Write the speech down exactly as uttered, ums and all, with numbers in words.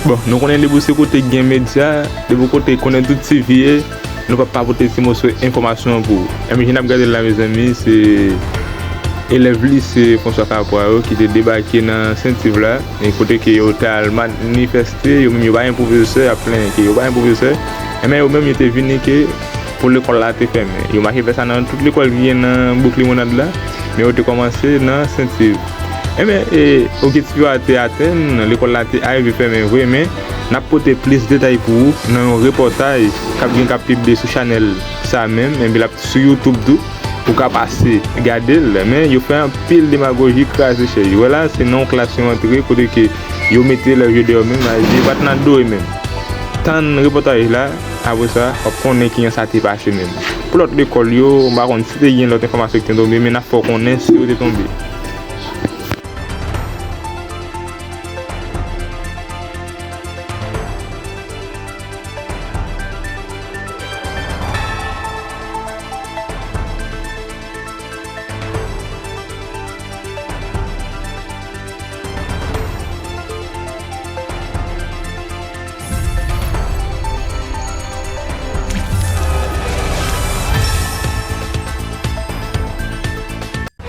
Bon, nou konnen depi se kote gen medya, depi kote konnen tout T V ye, nou p ap pa pote ti moso enfòmasyon an pou ou. Enben, jan n ap gade l la, mezanmi, se elèv lise François Capois yo ki te debake nan Sentiv la, e kote ke yo t al manifeste, yo menm yo pa gen pwofesè, y ap plenyen ke yo pa gen pwofesè. Enben, yo menm yo te vini ke pou lekòl la te fèmen. Yo mache fè sa nan tout lekòl ki gen nan bouk Limonad la, men yo te kòmanse nan Sentiv. Enben, e, objektif yo a te atenn, lekòl la te arive fèmen vre, men n ap pote plis detay pou ou nan yon repòtaj k ap gen k ap pibliye sou chanèl sa menm, enben l ap sou YouTube tou, pou w ka pase gade l. Men yo fè anpil demagoji, kraze chèz. Ou wè la, se nan yon klas yo antre, kote ke yo mete elèv yo deyò menm, yo pa t nan do yo menm. Tann repòtaj la, apre sa, w ap konnen kijan sa te pase menm. Pou lòt lekòl yo, m pa konn si te gen lòt enfòmasyon ki te tonbe, men n ap fè w konnen si yo te tonbe.